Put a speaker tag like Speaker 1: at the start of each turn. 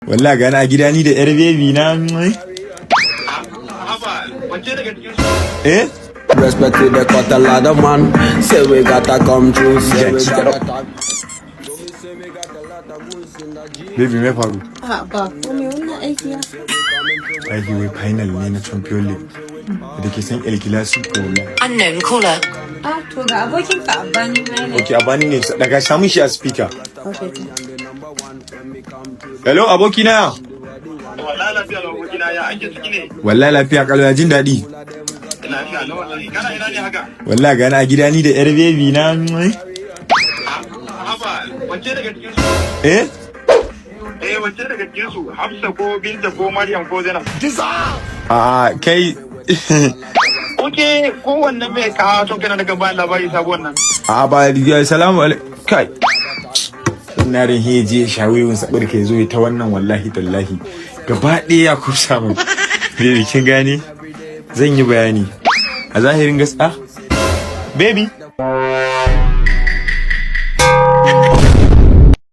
Speaker 1: Wallahi gani a gida ni da yar baby na.
Speaker 2: Haba, wacce daga cikin su?
Speaker 1: Eh?
Speaker 3: Respect to the cut a lot of man. Say we gotta come true. Say we gotta talk.
Speaker 1: Baby, me faru?
Speaker 4: A ba komai, wannan aiki ya.
Speaker 1: Aiki wai final ne na Champion League da ke san El Clasico wallahi.
Speaker 5: Unknown caller.
Speaker 4: Ah, to ga abokin ka Abani ma yana.
Speaker 1: Okay, Abani ne, daga samun shi a speaker.
Speaker 4: Okay, to.
Speaker 1: Hello, abokina.
Speaker 2: Wallahi lafiya lau, abokina, ya ake ciki ne?
Speaker 1: Wallahi lafiya kalau, ya jin daɗi?
Speaker 2: Lafiya lau wallahi. Kana ina ne haka?
Speaker 1: Wallahi gani a gida ni da yar baby na.
Speaker 2: Haba, wacce daga cikin su?
Speaker 1: Eh?
Speaker 2: Eh, wacce daga cikin su? Hafsa ko Binta ko Maryam ko Zainab?
Speaker 1: A kai.
Speaker 2: Okay, kowanne mai ka tun kana daga bayan labari sabuwan nan.
Speaker 1: A ba ya, salamu alaikum. Kai. Narin heje ya shawo sabar ka zo ta wannan, wallahi tallahi. Gaba ɗaya ya kusa mu. Baby, kin gane? Zan yi bayani. A zahirin gaskiya. Baby.